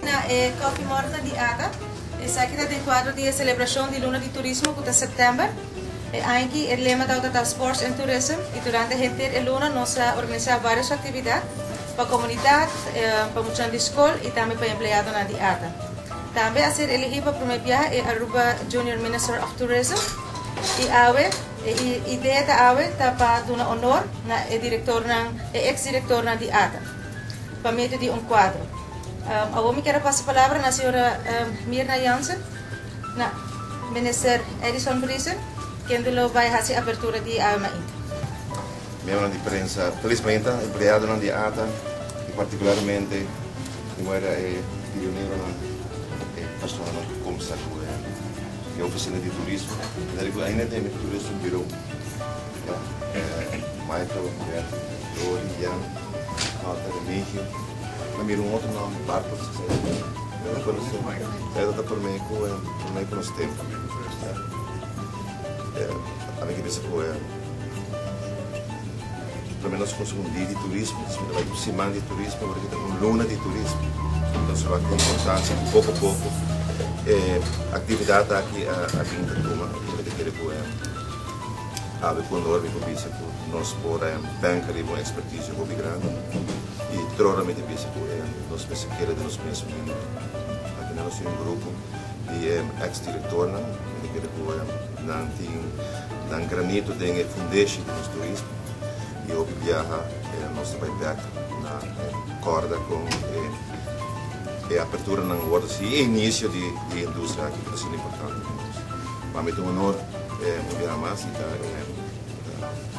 Na e Coffee Morta di ATA. Esaki ta den cuadro di e celebracion di Luna di Turismo cu ta september. E aña aki e lema tabata ta Sports and Tourism y durante henter e luna nos a organisa varios actividad pa comunidad, pa muchanan di scol y tambe pa empleadonan di ATA. Tambe a ser elegi pa prome biaha e Aruba Junior Minister of Tourism y awe e idea ta awe ta pa duna honor na e directornan, e ex directornan di ATA pa medio di un cuadro. Awor mi kier a pasa palabra na señora Mirna Jansen, na Minister Edison Briesen, kende lo bai haci apertura di awe mainta. Miembronan di prensa, felis mainta, empleadonan di ata y particularmente mi wou era e pioneronan, e personanan cu cuminsa cu e oficina di turismo. Mi ta recorda ainda den mi Tourism Bureau, ya, Michael, Bertie, Lori, Jan, Carter, Remigio. Mi a mira un otro nomber, Bartol, si esei ta recorda si esei ta prome cu prome cu nos tempo, ya. Ami ke bisa cu. Prome nos cuminsa un dia di turismo, despues ta bai un siman di turismo, awor aki ta un luna di turismo. Entonces wak e importancia cu poco poco e actividad aki a bin ta tuma y mi ta kere cu awe cu honor mi por bisa cu nos por bank ariba un experticio hopi grandi y trora mi ta bisa cu nos mester kere den nos mes hende. Aki nan nos tin un grupo di ex directornan, mi ta kere cu nan tin nan granito den e fundeshi di nos turismo y hopi biaha nos ta bai bek na corda con e aperturanan wordo haci y e inicio di e industria aki cu ta asina importante pa nos. Pa mi ta un honor un biaha mas y ta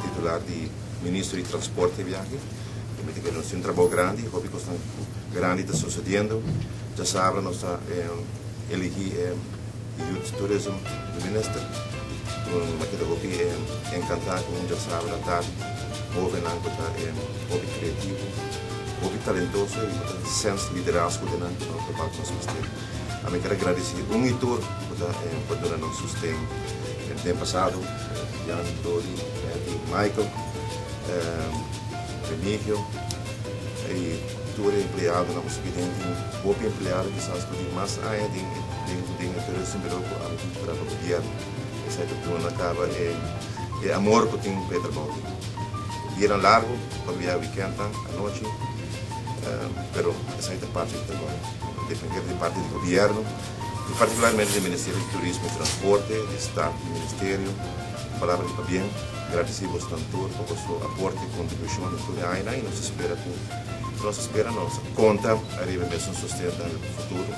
titular di Ministro di Transporte biaha y mi ta kere nos tin un trabou grandi, hopi cosnan grandi ta sucediendo. Djasabra nos ta eligi e Youth Tourism Minister. Mi a keda hopi encanta cu un djasabra tardi hobennan cu ta hopi creativo, hopi talentoso y cu ta sense liderazgo den nan cu nan ta bak nos mester. Ami kier a gradici un y tur cu ta por duna nan sosten den pasado, Jan, Dori, Betty, Michael, Remigio y tur e empleadonan pasobra ki den tin hopi empleado kisas ku tin mas aña den den den e tourism pero ku ami tin traha pa gobierno. Esei ta duna kaba e e amor ku tin pa e trabou di. Dianan largo pabia weekendnan anochi pero esei ta parti di trabou. Depende di parti di gobierno y particularmente di Ministerio di Turismo y Transporte, di staf di ministerio. Palabra di pabien. Gradisí bosnan tur pa boso aporte i kontribushon den tur e añanan i nos ta spera ku nos ta spera nos ta konta ariba e mesun sosten tambe pa futuro.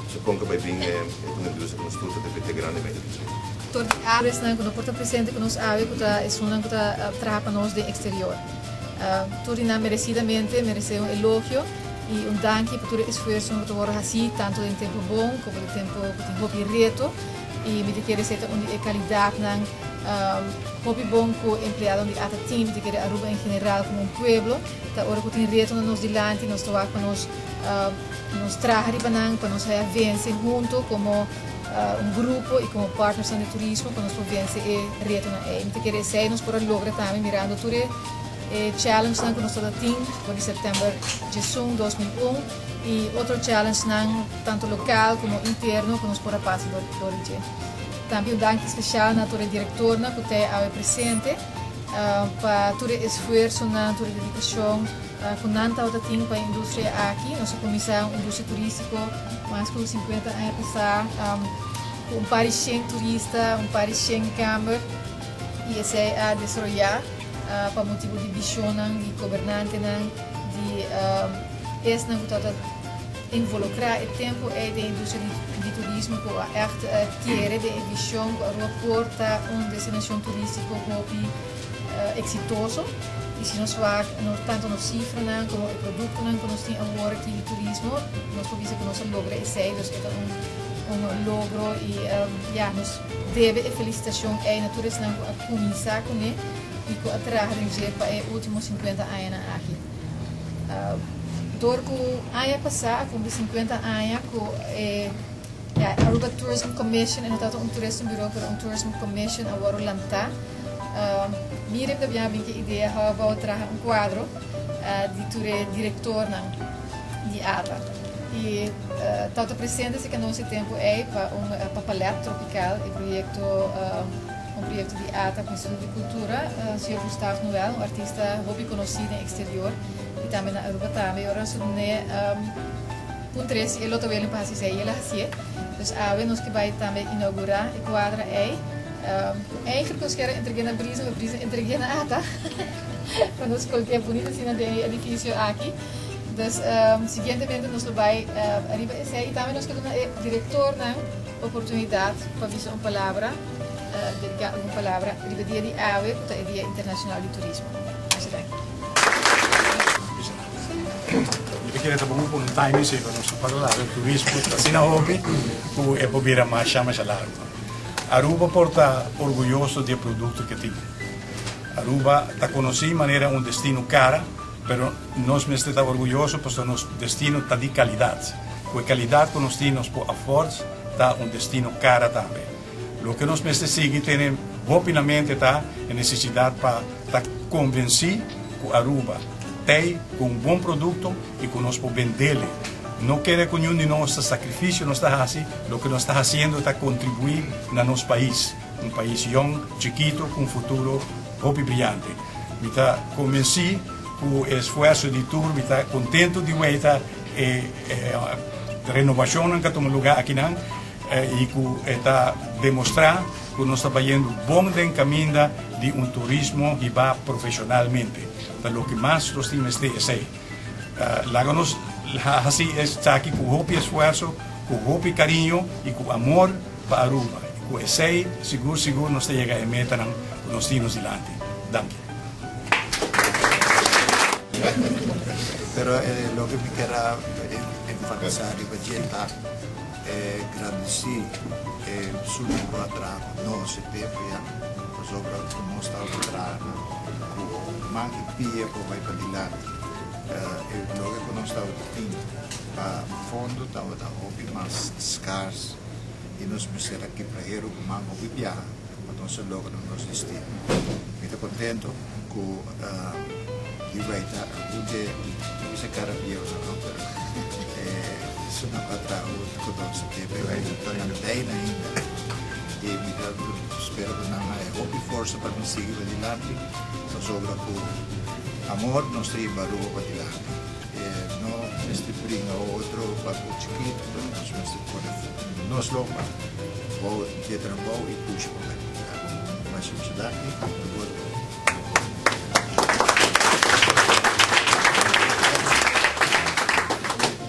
So kon ku bai bin e ta un industria ku nos tur ta depende grandemente di dje. Tur di esnan ku no por ta presente ku nos awe ku ta esunnan ku ta traha pa nos den eksterior. Tur di nan meresidamente meresé un elogio i un danki pa tur e esfuersonan ku ta wòrdu hasí tantu den tempu bon komo den tempu ku tin hopi reto. I mi ta kere esei ta un di e kalidatnan hopi bon ku empleadonan di ata tin. Mi ta kere Aruba en general komo un pueblo ta ora ku tin retonan nos dilanti nos ta wak pa nos nos traha riba nan pa nos haya vense hunto komo un grupo i komo partnersnan di turismo pa nos por vense e retonan ei. Mi ta kere esei nos por a logra tambe mirando tur e challengenan ku nos tabata tin for di sèptèmber 11, 2001 i otro challengenan tanto local como interno cu nos por a pasa door di dje. Tambe un danki special na tur e directornan cu ta awe presente pa tur e esfuerzonan, tur e dedicacion cu nan tabata tin pa e industria aki. Nos a cuminsa un industria turistico mas cu 50 aña pasa cu un par di shen turista, un par di shen kamer y esey a desaroya pa motibo di visionnan di gobernantenan, di esnan cu tabata Involucra e tempo ey den industria di turismo cu a echt kere den e vision cu Aruba por ta un destinacion turistico hopi exitoso. Y si nos wak tanto nos cifranan como e productonan cu nos tin awor aki di turismo, nos por bisa cu nos a logra esey. Dus e ta un logro y ya, nos debe e felicitacion ey na tur esnan cu a cuminsa cune y cu a traha den dje pa e ultimo 50 añanan aki. Dor ku aña pasá a kumpli 50 aña ku e Aruba Tourism Commission, e no tabata un Tourism Bureau pero un Tourism Commission a wòrdu lantá. Miriam ta biaha bin ku e idea how about traha un kuadro di tur e direktornan di ata. Y tabata presente si nos e tempo ey pa un pa Palet Tropical, e proyecto un proyecto di ATA cu Instituto di Cultura, señor Gustav Noel, un artista hopi conoci den exterior y tambe na Aruba tambe. Y ora nos a dun'e puntr'e si e lo ta willing pa haci esey y el a haci'e. Dus awe nos ke bay tambe inaugura e cuadra ey. Eigenlijk nos kier a entreg'e na Brisa, pero Brisa a entreg'e na ATA pa nos colgu'e bunita asina den e edificio aki. Dus siguientemente nos lo bai ariba esei y tambe nos ke duna e directornan oportunidad pa bisa un palabra, dedica algun palabra riba dia di awe cu ta e Dia Internacional di Turismo. Masha danki. Mi ta kere ta bon pone un timing si pa nos por para laga turismo ta asina hopi cu e por bira masha masha largo. Aruba por ta orguyoso di e producto cu e tin. Aruba ta conoci manera un destino cara. Pero nos mester ta orguyoso pasobra nos destino ta di calidad. Cu e calidad cu nos tin nos por afford ta un destino cara tambe. Loke nos mester sigui tene hopi na mente ta e necesidad pa ta convenci cu Aruba tey cu un bon producto y cu nos por bendele. No kere cu niun di nos ta sacrificio nos ta haci, loke nos ta haciendo ta contribui na nos pais, un pais yong, chikito cu un futuro hopi briyante. Mi ta konvensí ku e esfuerso di tur, mi ta kontentu di weita e renovashonnan ku a tuma lugá akinan i ku e ta demostrá ku nos ta bayendo bon den kaminda di un turismo hibá profeshonalmente. Ta loke mas nos tin mester esei. Laga nos hasi esaki ku hopi esfuerso, ku hopi kariño i ku amor pa Aruba. Ku esei sigur sigur nos ta yega e metanan ku nos tin nos dilanti. Danki. Pero loke mi kier a enfatisa riba dje ta gradisi e persona ku a traha ku nos e tempu ya, pasobra ku nos tabata traha ku man i pia pa bai padilanti. E loke ku nos tabata tin pa fondo tabata hopi mas skars. I nos mester a kibra heru ku man hopi biaha pa nos a logra nos destino. Mi ta kontento ku di bai ta algun dje, no bisa kara bieunan no, pero esunnan ku a traha huntu ku nos a tempu ei ta nan deina ainda. I mi ta spera ku nan haña hopi forsa pa nos sigui padilanti pasobra ku amor nos ta hiba Aruba padilanti. No mester bringa otro pa ku chikitu, pero nos mester pone nos lomba bou di e trabou i pusha pa bai. Masha masha danki.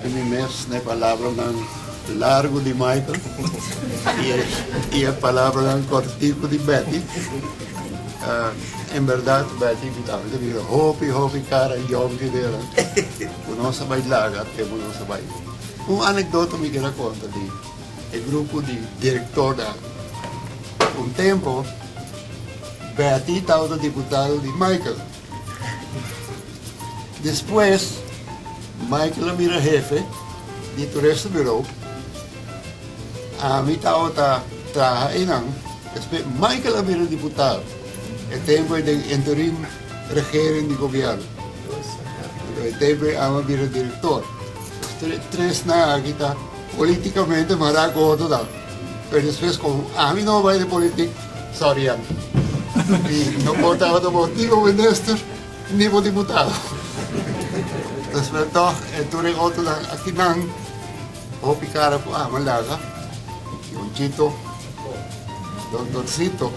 E mi mes na e palabranan largu di Michael i e palabranan kòrtiku di Betty. En berdad Betty mi tambe ta bira hopi hopi cara yonki dera cu nos a bay laga tempo nos a bay. Un anecdota mi kier a conta di e grupo di directornan. Un tempo Betty tabata diputado di Michael. Despues Michael a bira hefe di toeristenbureau. Ami tabata traha einan. Despues Michael a bira diputado. E tempu ei den interim regering di gobierno. E tempu ei ami a bira direktor. Tresnan aki ta politikamente mará ku otro nan. Pero despues komo ami no a bai den politik, sorry Jan. Mi no por tabata bo ni bo minister ni bo diputado. Despues tòg e tur e otronan akinan. Hopi cara cu ama laga Yonchito, Doctorcito,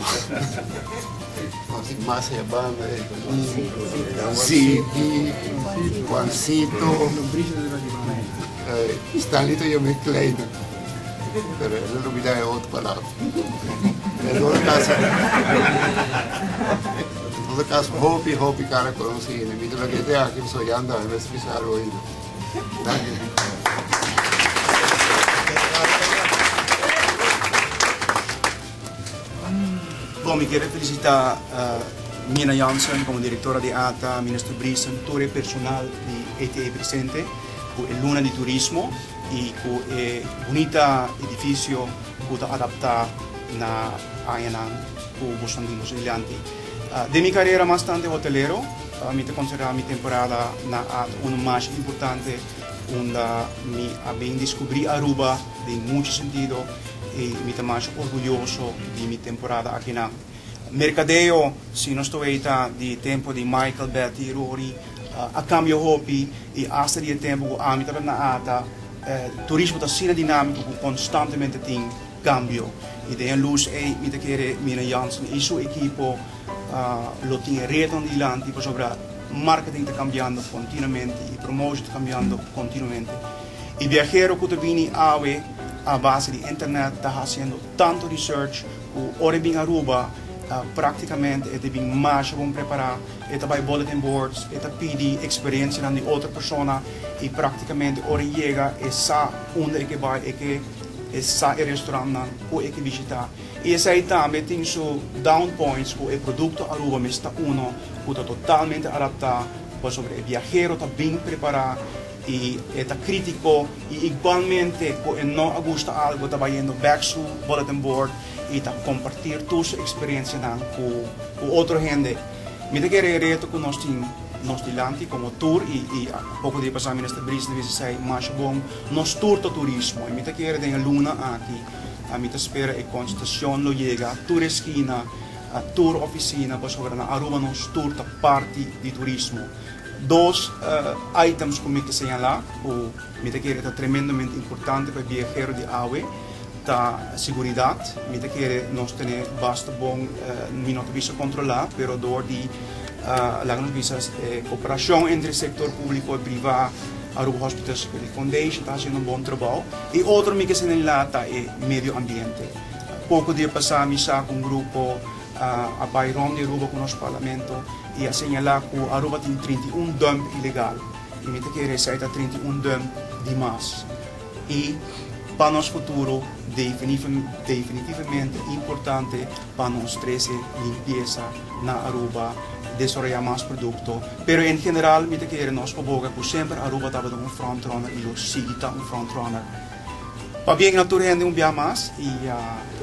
Así mas e banda e Sigi, Juancito, Stanley ta yama e kleine, pero el a lubida e otro palabra. En todo caso, en todo caso hopi hopi cara conoci, mi ta loke te aki pasobra ya anda mi mester bisa algo ainda. Bon, mi kier felicita Nina Jansen como directora di ata, Minister Briesen, tur e personal di ATA presente cu e luna di turismo y cu e bunita edificio cu ta adapta na añanan cu boso tin boso dilanti. Den mi carera mas tante hotelero, mi ta considera mi temporada na ata uno mas importante. unda mi a bin descubri Aruba den mucho sentido y mi ta masha orguyoso di mi temporada akinan. Mercadeo, si nos ta weita di tempo di Michael, Betty, Rory, a cambia hopi y hasta di e tempo cu ami tabata na ata, turismo ta asina dinamico cu constantemente tin cambio. Y den e luz ey mi ta kere Mina Jansen y su ekipo lo tin e retonan dilanti pasobra marketing ta cambiando continuamente y promotion ta cambiando continuamente. Y biahero cu ta bini awe a base di internet ta haciendo tanto research cu ora e bin Aruba practicamente e ta bin masha bon prepara, e ta bay bulletin boards, e ta pidi experiencianan di otro persona y practicamente ora e yega e sa unda e ke bay, e ke e sa e restaurantnan cu e ke bishita. Y esey tambe tin su down points cu e producto Aruba mes ta uno cu ta totalmente adapta pasobra e biahero ta bin prepara y e ta critico y igualmente cu e no a gusta algo ta bayendo bek su bulletin board y ta compartir tur su experiencianan cu otro hende. Mi ta kere e reto cu nos tin nos dilanti como tur y y poco dia pasa Minister Brice ta bisa esey masha bon, nos tur ta turismo y mi ta kere den e luna aki mi ta spera e concientisacion lo yega tur esquina, tur oficina pasobra na Aruba nos tur ta parti di turismo. Dos items ku mi ta señalá ku mi ta kere ta tremendamente importante pa e biahero di awe ta seguridat. Mi ta kere nos tene basta bon, mi no ta bisa kontrolá, pero dor di laga nos bisa e koperashon entre sektor públiko i privá, Aruba Hospital Security Foundation ta hasiendo un bon trabou. E otro mi ke señalá ta e medio ambiente. Poko dia pasá mi sa ku un grupo a bai rond di Aruba ku nos parlamento i a señalá ku Aruba tin 31 dump ilegal i mi ta kere esei ta 31 dump di mas i pa nos futuro definitivamente importante pa nos trese limpiesa na Aruba, desaroyá mas produkto, pero en general mi ta kere nos por boga ku semper Aruba tabata un frontrunner i lo sigui ta un frontrunner. Pabien na tur hende un bia mas y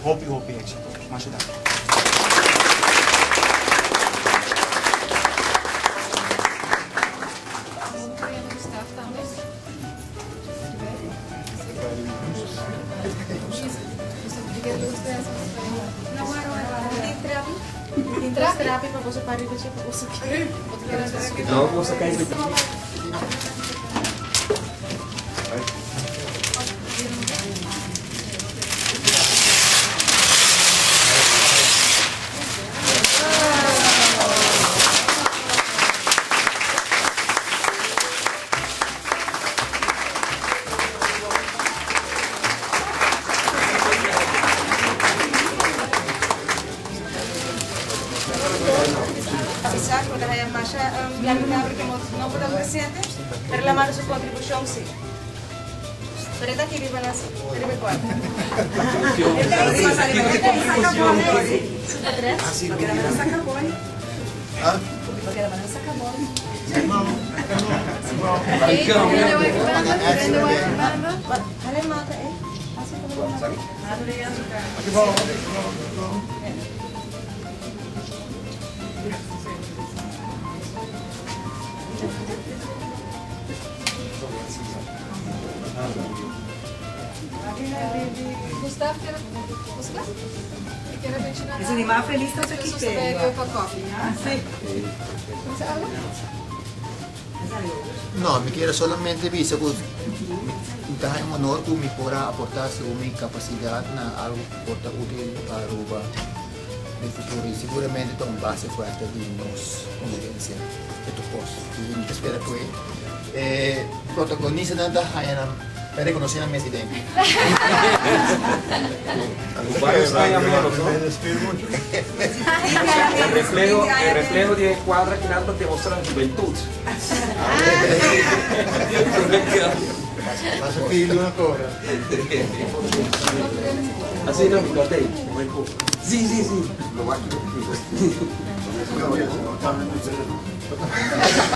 hopi hopi exito. Masha danki. Isaac, bo ta haya masha lamentable cu no por ta presente, pero el a manda su contribucion si. Pero e ta aki riba nas riba e cuarto. Gustav quiere buscar? Quiere mencionar Ese ni más feliz no se quite. Sí. No, mi kier solamente bisa ku mi ta haña un honor ku mi por a aportá segun mi kapasidat na algu ku por ta útil pa Aruba den futuro i siguramente ta un base fuerte di nos konvivensia e tur kos. I mi ta spera ku e protagonistanan ta haña nan ta rekonosé nan mes den. Varios aña menos, no? El reflejo, el reflejo di e cuadra kinan ta demostra hubentud. Pasa pili una cobra. Así no, mi corte. Sí, sí, sí. Lo voy a